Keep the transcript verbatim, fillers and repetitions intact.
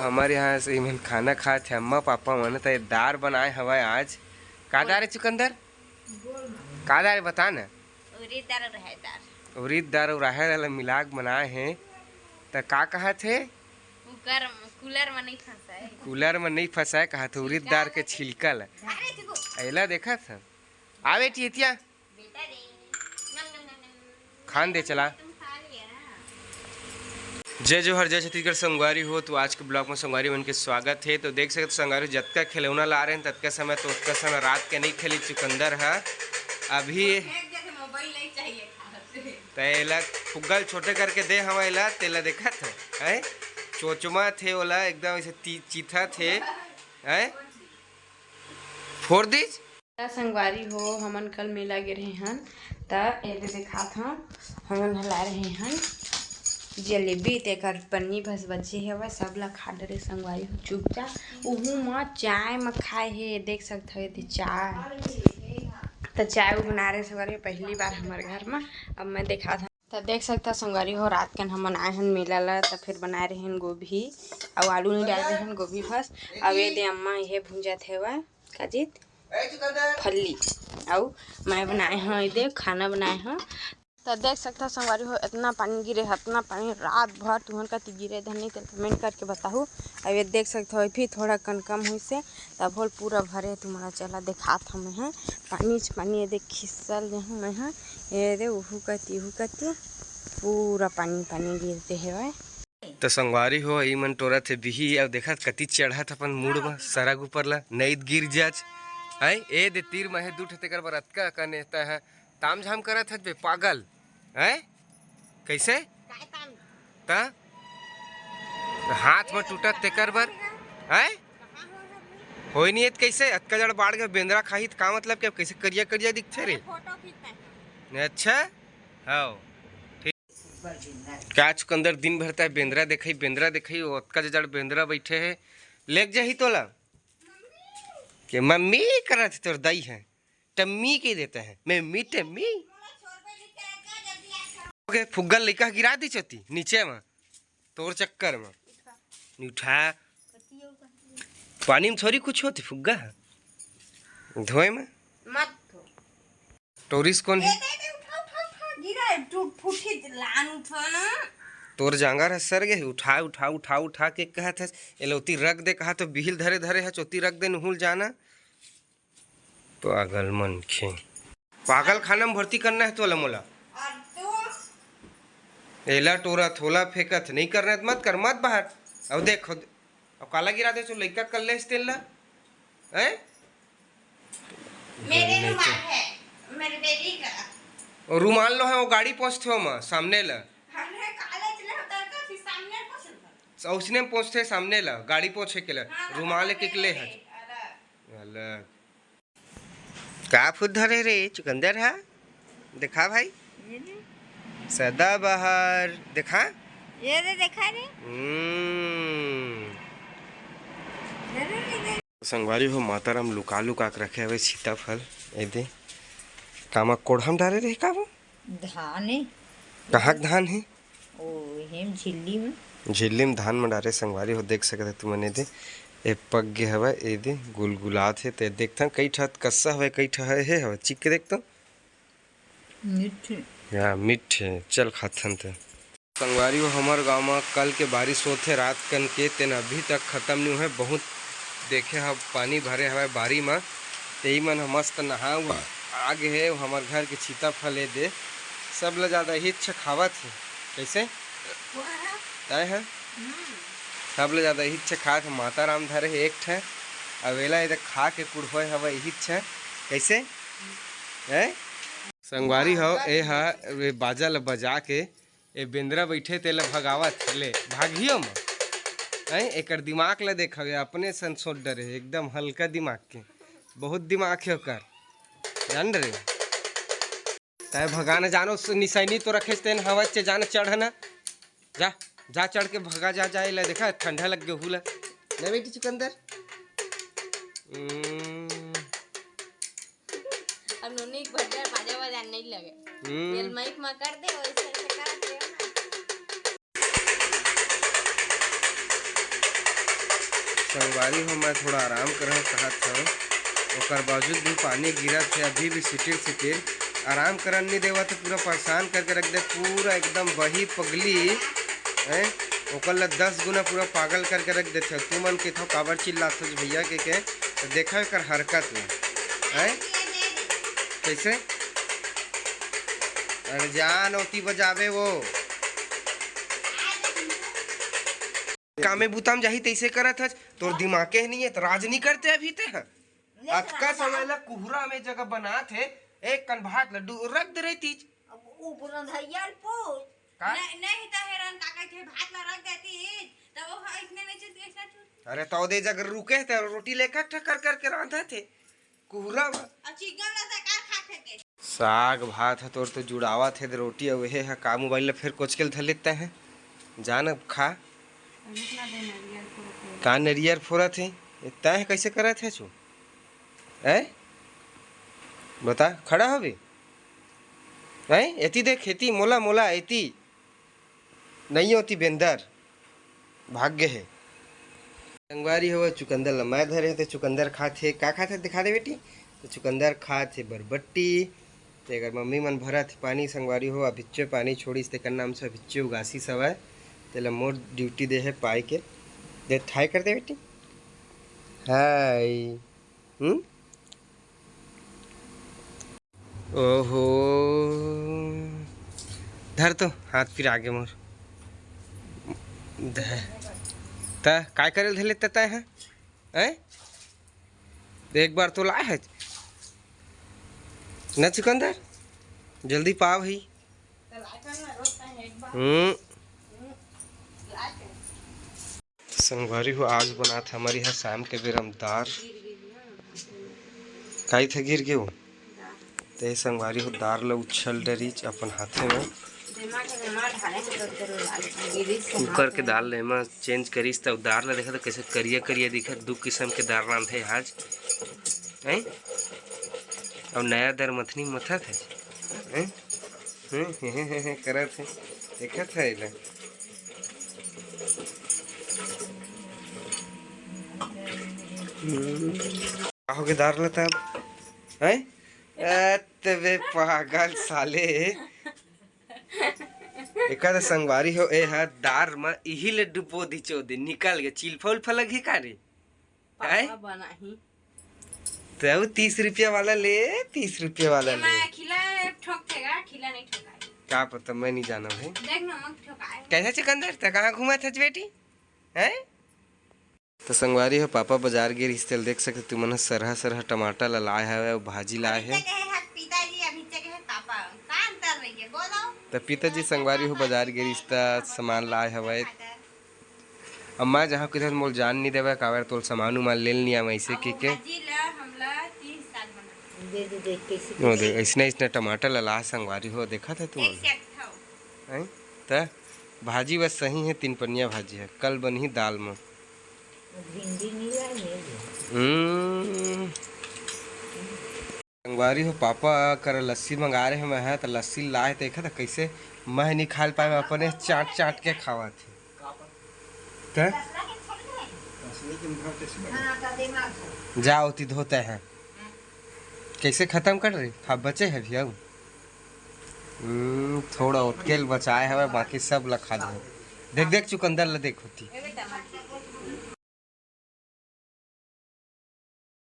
हमर यहाँ से इमन खाना खात हे, अम्मा पापा मन। त दार बनाए हवय आज। का दार हे चुकंदर? का दार हे बता न। उरीद दार अउ राहेर दार। उरीद दार अउ राहेर ला मिला के बनाए हे। त का कहत हे? कुकर, कूलर में नहीं फंसाए। कूलर में नहीं फंसाए कहत हे, उरीद दार के छिलका ला। अरे देखो। एला देखत हे। आ बेटी एतिया। बेटा रे। नम, नम, नम, नम। खान दे चला। तुम खा लिया ना। जय जोहार, जय छत्तीसगढ़ संगवारी हो। तो आज के ब्लॉग में संगवारी मन के स्वागत हे। तो देख सकत संगवारी, जतका खिलौना ला रहे हैं, ततका समय तो ओतका समय रात के नहीं खेली चुकंदर है। अभी फेंक देथे, मोबाइल नहीं चाहिए खास। त एला फुग्गा ल छोटे करके दे हवा एला, तेला देखत है, हैं? चोचमा थे ओला एकदम ऐसे ती-, चीथा थे, हैं? फोड़ दीज। त संगवारी हो, हमन कल मेला गे रहे हन, त एदे देखात हन, हमन ह लाए रहे हन जलेबी, तेकर पन्नी भस बचे हवय, सब ला खा डरे संगवारी हो चुपचाप। उहू म चाय म खाए हे, देख सकत हव एदे चाय। त चाय उ बना रहे संगवारी हो, पहली बार हमर घर म। अब मैं देखात हन। त देख सकत हव संगवारी हो, रात कन हमन आए हन मेला ला, त फिर बनाए रहे हन गोभी अउ आलू, नहीं डाले रहे हन गोभी भस। अउ एदे अम्मा इहे भूंजत हेवय, काजित फल्ली। अउ मैं बनाए हव, एदे खाना बनाए हव। त देख सकत हव संगवारी हो, इतना पानी गिरे हे, इतना पानी रात भर तुहन कति गिरे धन नहीं, तेला कमेंट करके बताहू। अउ ये देख सकत हव, फिर थोड़ा कन कम होइस हे, तभो ले पूरा भरे। तुमन ला चला देखात हव मैं ह, पानी च पानी। ये देख खिसल जाहूँ मैं ह, ये दे उहू कति, उहू कति पूरा पानी पानी गिरते हेवय। त संगवारी हो, ई मन टोरत हे बिही, अउ देखत कति चढ़त अपन मुड़ म, सरग ऊपर ला, नई त गिर जाच। हैं, ए दे तीर म हे दू ठे, तेकर बर अतका कन एता हे। ताम झाम करत हस बे पागल, हैं? कैसे? काय ताम? त हाथ म टूटत तेकर बर, हैं? कहाँ हो हबे? होई नहीं हे त कैसे? अतका जड़ बाढ़ के बेंदरा खाही त का मतलब के? कैसे करिया करिया दिखथे रे? फोटो खींचना है। अच्छा? हव। ठीक। का चुकंदर दिन भर तैं बेंदरा देखई, बेंदरा देखई, ओतका जड़ बेंदरा बैठे हे, लेग जाही तोला। के मम्मी करत हे तोर दाई हे। टम्मी के देता है, मैं मी टम्मी। ओके, फुग्गा लइका गिरा दी चोती नीचे में, तोर चक्कर में। नहीं उठा, पानी में थोड़ी कुछ होती फुग्गा, धोए में। मत धो। टोरिस कौन है? ए, दे, दे, उठा, उठा, उठा, गिरा है, टूट फूट के लान उठा ना। तोर जांगर है सर गे, उठा, उठा, उठा, उठा के कहत है, एलोती रख दे कहा तो बिहिल धरे धरे है, चोती रख दे नुहुल जाना। पागल मनखे। पागल खाना में भर्ती करना है तोला मोला। और तू? एला टोरा थोला फेंकत नहीं करना है, मत कर, मत बाहर। अब देख, अब काला गिरा दे, लइका कल्ले तेल ला। हैं? मेरे रुमाल है, मेरे बेबी का। और रुमाल लो है, वो गाड़ी पहुंचते हो मा, सामने ला। हमने काले चले होता है तो फिर सामने पहुंचता। उसने पहुंचते सामने ला, गाड़ी पहुंचे के ला। हाँ, रुमाल एक एक ले है। अलग। अलग। का फूल धरे रे चुकंदर हा? देखा भाई। ये ले। सदाबहार। देखा। ये दे देखा रे। हम्म। जरूर ये दे। संगवारी हो, माता राम लुका लुका के रखे हवे सीताफल। ए दे। कामा कोढ़ा म डारे रहे का वो? धान हे। कहाँ के धान हे? ओ, हेम झिल्ली में। झिल्ली में धान में डारे संगवारी हो, देख सकत हे तुमन ए दे, ए पक गे हवय, ए दे गुलगुलात हे, ते देखथन कई ठा कस्सा हवय, कई ठा हे हवय, चिक के देख तो। मीठ हे। या, मीठ हे, चल खाथन ते। संगवारी हो, हमर गांव म कल के बारिश होत हे रात कन के, तेन अभी तक खत्म नइ होय, बहुत देखे हव पानी भरे हवय बारी म, तेही मन ह मस्त नहा उहा आ गे हे, हमर घर के सीताफल ए दे, सब ले ज्यादा इहीच खावत हे। कइसे? तय ह? हम्म। सब ले ज्यादा इहीच खात हे। माता राम धरे हे एक ठे, अउ एला एदे खा के कुड़होय हवय इहीच। कइसे? हैं? संगवारी हो, ए ह, ए बाजा ल बजा के ए बेंदरा बइठे तेला भगावत हे, ले, भागही ओमा। हैं, एकर दिमाग ल देखव, ए अपने सन सोच डरे हे, एकदम हल्का दिमाग के, बहुत दिमाग हे ओकर, जान डरे। तैं भगाना जानो, सु-, निसैनी तो रखेस तेन हवा चे, जाना चढ़ ना, जा, जा चढ़ के भगा, जा, जा, एला देखा, ठंडा लग गे हुला, ना बेटी चुकंदर? हम्म। अब नोनी के भज्जा भाजा वाजा नहीं लगे। हम्म। तेल माइक मा कर दे, वैसे ऐसे कर दे। संगवारी हो, मैं थोड़ा आराम करहूँ कहत हूँ, ओकर बावजूद भी पानी गिरत हे, अभी भी सिटिर सिटिर। आराम करन नहीं देवत हे, पूरा परेशान करके रख दे, पूरा एकदम बही पगली है, ओकर ला दस गुना पूरा पागल करके रख देथे। तू मन कथो काबर चिल्लात हो भैया के, के? तो देखा एकर हरकत में है कैसे। अरे जान ओती बजावे वो। कामे बुता म जाही तइसे करत हस, तोर दिमाग के नहीं है, तो राज नहीं करते अभी ते ह। अतका समय ला कुहरा में जगह बनात हे, एक कन भात लड्डू रख दे रही तीज। अब ऊपर अंधैया ल पूछ। का? नहीं, नहीं तो हेरन का कहते भात ला रख देती, तो वो है इसने नहीं चुप, इसने चुप। अरे तो दे जगह रुके थे, रोटी लेकर ठकर करके रांधत हे। कुहरा बा। और चिकन ला सरकार खा फेंके। साग भात ह तोर तो जुड़ावत हे, रोटी अउ हे ह का मोबाइल ला फेर कोचके ल धर लेते हैं। जान अब खा। अभी ना दे नरियर फोड़त हे। का नरियर फोड़त हे? ए, तैं ह कैसे करत हे छू? हैं? बता, खड़ा होबे? हैं? एती देख, एती मोला, मोला, एती। नहीं होती बेंदर, भाग गे हे। संगवारी हो, चुकंदर ल मैं धरे हे, तो चुकंदर खात हे। का खात हे, दिखा दे बेटी। तो चुकंदर खात हे बरबट्टी। तो एकर मम्मी मन भरत हे पानी, संगवारी हो, अभिच्चे पानी छोड़िस, तेकर नाम से अभिच्चे उगासी सवय। तेला मोर ड्यूटी दे हे पाए के। दे, हाय कर दे बेटी। हाय। हम्म? ओहो, धर तो, हाथ फिर आगे मोर। धर। त काय करे ल धर लेता तय है? हैं? एक बार तो लाए है न चुकंदर, जल्दी पाव ही। हम्म। संगवारी हो, आज बनात हे हमर इहाँ शाम के बेरा म दार। काई थे गिर गेव? ते संगवारी हो, दार ल उछल डरिच अपन हाथे में। कुकर के दार ले एमा चेंज करिस, त दार ल देखा त कैसे करिया करिया दिखत। दू किसम के दार रांधे आज, हैं? अउ नया दर मथनी मथत हे, हैं? हम्म, हे, हे, हे, हे करत हे, देखत हे एला। हम्म। का होगे दार ल तब? हैं? ए, तबे पागल साले। एकर संगवारी हो, ए ह दार म इही ले डुबो दिचो दे, निकल गे, चिल्फा उल्फा लगही का रे? हैं? पापा बनाही। तब तीस रुपया वाला ले, तीस रुपया वाला एमा ले। खिला ठोक देगा, खिला नहीं ठोकाए। का पता, मैं नहीं जाना भाई। देख ना, मत ठोकाए। कैसे चुकंदर, त कहाँ घूमत हच बेटी? हैं? त संगवारी हो, पापा बाजार गे रिहिस, तेल देख सकते तुमन ह, सरहा सरहा टमाटर ला लाए हवे अउ भाजी लाए हे। अभी तक हे पिताजी, अभी तक हे पापा। का अंतर रहिए, बोलो? त पिताजी संगवारी हो बाजार गे रिहिस त सामान लाए हवे। अब मैं जहाँ किधर मोल जान नहीं देवे, काबर तोल सामान उमान लेल नहीं आवे ऐसे के के। भाजी ला हमला तीन साल बना। दे दे, देख कैसे वो देख, ऐसने ऐसने टमाटर ला ला संगवारी हो, देखा था तुमन? एक से अच्छा हो। हैं? त भाजी बस सही है, तीन पनिया भाजी है, कल बनही दाल में। भिंडी नहीं लाए हैं। हम्म। संगवारी हो, पापा कर लस्सी मंगा रहे हैं, मैं है तो लस्सी लाए, देखा था कैसे मैं नहीं खा पाए, अपने चाट चाट के खावा थे। ते? जा ओती धोते हैं। कैसे खत्म कर रही? खा बचे है भी आऊ। हम्म, थोड़ा ओतकेल बचाए हवे, बाकी सब ला खा दे। देख, देख, चुकंदर ला देख होती।